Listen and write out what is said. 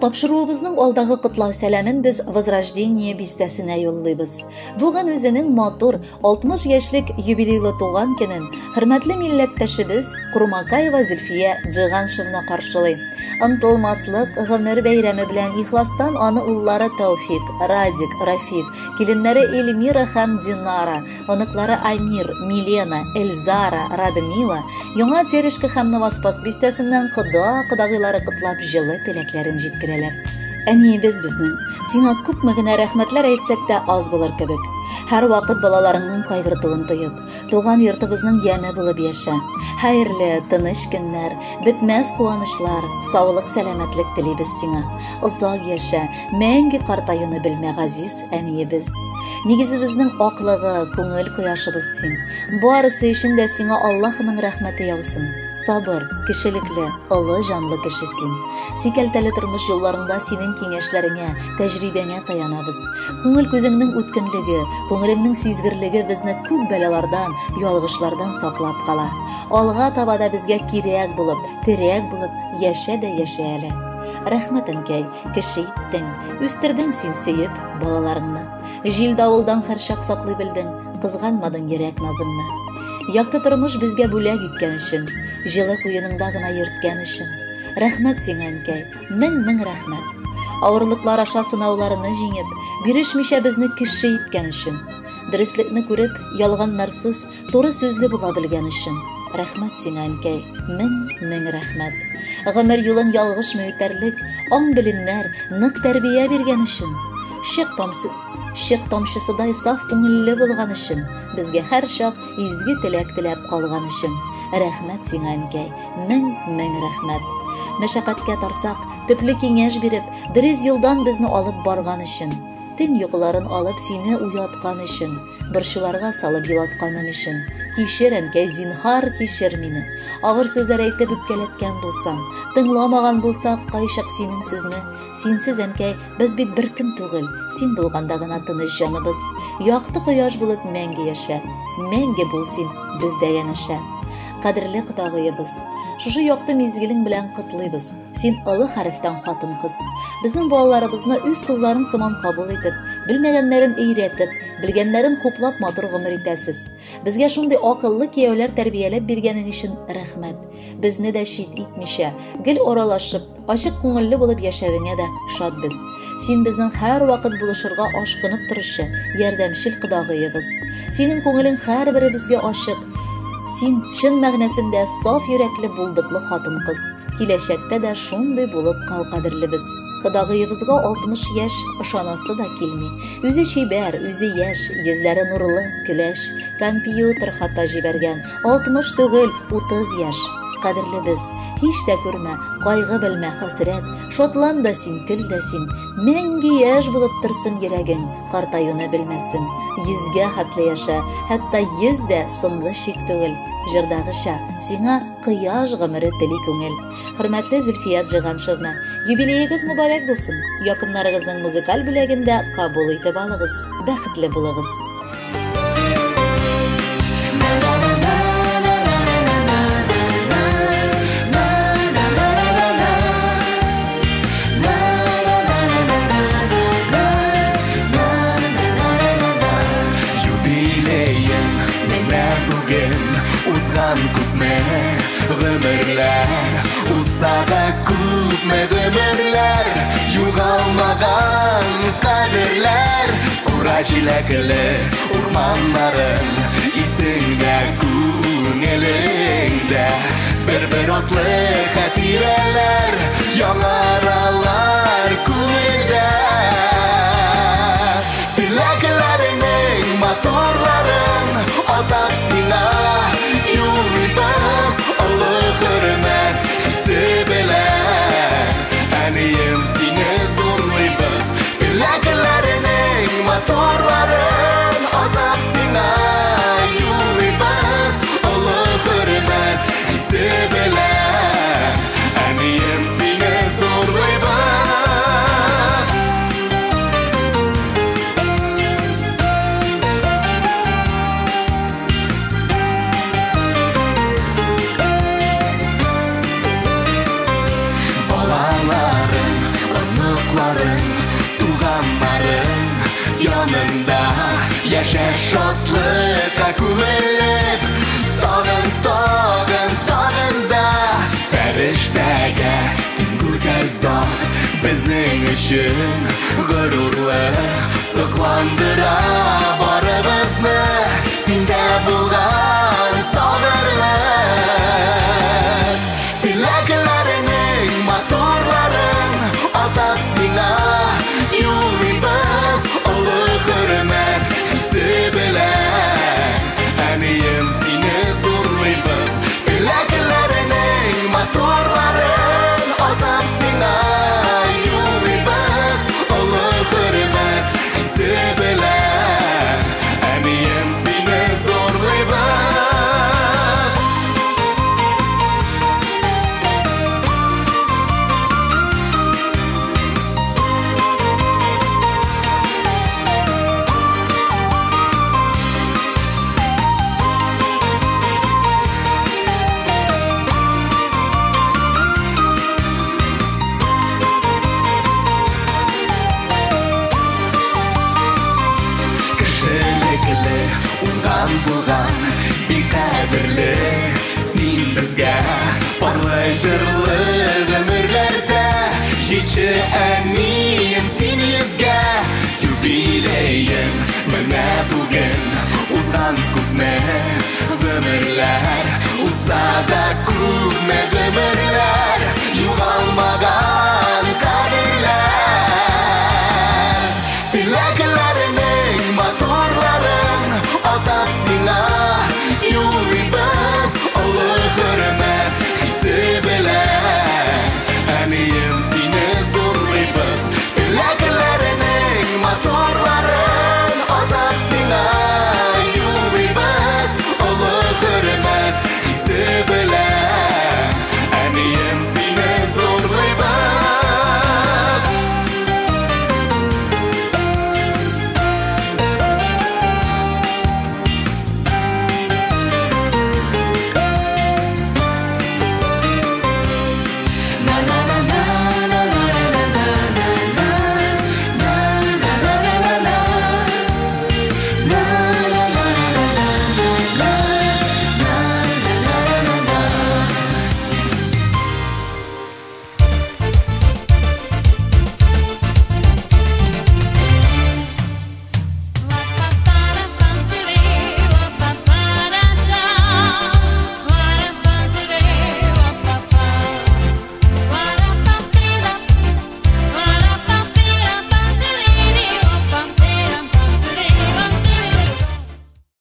Тапшыруыбызның алдагы котлау сәламен без Возрождение бистәсенә юллыйбыз. Бүген үзенең матур 60 яшьлек юбилейлы туган көнен хөрмәтле милләттәшебез Курмакаева Зөлфия Джиганшевна каршылый. Онтылмаслык гомер бәйрәме белән ихластан аны уллары Тәүфик, Радик, Рафик, киленнәре Эльмира һәм Динара, Оныклары Амир, Милена, Эльзара, Радмила, Яңа Терешка һәм Новоспасск бистәсеннән кода-кодагыйлары котлап җылы теләкләрен җиткерәләр. Әниебез безнең, сиңа күпме генә рәхмәтләр әйтсәк тә аз булыр кебек. Һәрвакыт балаларыңның кайгыртуын тоеп, туган йортыбызның яме булып яшә. Хәерле, тыныч көннәр, бетмәс куанычлар, саулык-сәламәтлек телибез сиңа. Озак яшә, мәңге картаюны белмә, газиз әниебез. Нигезебезнең аклыгы, күңел кояшыбыз син. Барысы өчен дә сиңа Аллаһының рәхмәте яусын. Сабыр, кешелекле, олы җанлы кеше син. Сикәлтәле тормыш юлларыңда синең киңәшләреңә, тәҗрибәңә таянабыз. Күңел күзеңнең үткенлеге, күңелеңнең сизгерлеге безне күп бәлалардан, ялгышлардан саклап кала. Алга таба да безгә кирәк булып, терәк булып яшә дә яшә әле. Рәхмәт, әнкәй, кеше иттең, үстердең син сөеп балаларыңны. Җил-давылдан һәрчак саклый белдең, кызганмадың йөрәк назыңны. Якты тормыш безгә бүләк иткән өчен, җылы куеныңда гына йөрткән өчен. Рәхмәт сиңа, әнкәй, мең-мең рәхмәт. Авырлыклар аша сынауларны җиңеп, бирешмичә безне кеше иткән өчен. Дөреслекне күреп, ялганнарсыз, Туры сүзле була белгән өчен. Рәхмәт сиңа, әнкәй, мең-мең рәхмәт. Гомер юлын ялгышмый үтәрлек, аң-белемнәр, нык тәрбия биргән өчен. Чык тамсы, чык тамчысыдай саф күңелле булган өчен, безгә һәрчак изге теләк теләп калган өчен. Рәхмәт сиңа, әнкәй, мең-мең рәхмәт. Мәшәкатькә тарсак, төпле киңәш биреп, дөрес юлдан безне алып барган өчен. Төн йокыларын алып сине уяткан өчен. Борчуларга салып елатканым өчен. Кичер, әнкәй, зинһар, кичер мине. Авыр сүзләр әйтеп үпкәләткән булсам, тыңламаган булсак, кайчак синең сүзне. Синсез, әнкәй, без бит беркем түгел. Син булганда гына тыныч җаныбыз. Якты кояш булып мәңге яшә. Мәңге бул син бездә янәшә. Кадерле кодагыебыз, шушы якты мизгелең белән котлыйбыз. Син олы хәрефтән хатын-кыз. Безнең балаларыбызны үз кызларың сыман кабул итеп, белмәгәннәрен өйрәтеп, белгәннәрен хуплап матур гомер итәсез. Безгә шундый акыллы кияүләр тәрбияләп биргәнең өчен рәхмәт. Безне дә чит итмичә, гел аралашып, ачык күңелле булып яшәвеңә дә шат без. Син безнең һәрвакыт булышырга ашкынып торучы, ярдәмчел кодагыебыз. Синең күңелең һәрберебезгә ачык. Син чын мәгънәсендә саф йөрәкле булдыклы хатын-кыз. Киләчәктә дә шундый булып кал, кадерлебез. Кодагыебызга 60 яшь, ышанасы да килми. Үзе чибәр, үзе яшь, йөзләре нурлы, көләч. Компьютер хата җибәргән, 60 түгел, 30 яшь. Кадерлебез, һич тә күрмә, кайгы белмә, хәсрәт. Шатлан да син, көл дә син. Мәңге яшь булып торсын йөрәгең, картаюны белмәсен. Йөзгә хәтле яшә, хәтта йөз дә соңгы чик түгел. Җырдагыча, сиңа Кояш гомере тели күңел. Хөрмәтле Зөлфия Джиганшевна, юбилеегыз мөбарәк булсын! Якыннарыгызның музыкаль бүләген дә кабул итеп алыгыз. Бәхетле булыгыз! Юбилеең менә бүген Узган күпме гомерләр, узса да күпме гомерләр, югалмаган кадерләр, кура җиләкле урманнарың исеңдә, күңелеңдә. Бер-бер атлы хатирәләр яңаралар күңелдә. Теләкләреңнең матурларын атап сиңа юллыйбыз олы хөрмәт хисе белән. Әнием, сине зурлыйбыз. Теләкләреңнең матурларын атап сиңа юллыйбыз олы хөрмәт хисе белән. Әнием, сине зурлыйбыз. Шатлыкка күмелеп, тагын, тагын, тагын да фәрештәгә тиң гүзәл зат, безнең өчен горурлык, сокландыра барыбызны синдә булган сабырлык. Теләкләреңнең матурларын атап сиңа юллыйбыз, олы хөрмәт хисе белән. Әнием, сине зурлыйбыз. Теләкләреңнең матурларын атап сиңа юллыйбыз, олы хөрмәт хисе белән. Әнием, сине зурлыйбыз. Кешелекле, уңган булган, бик кадерле син безгә, парлы җырлы гомерләрдә җитше, әнием, син йөзгә. Юбилеең менә бүген, узган күпме гомерләр, узса да күпме гомерләр, югалмаган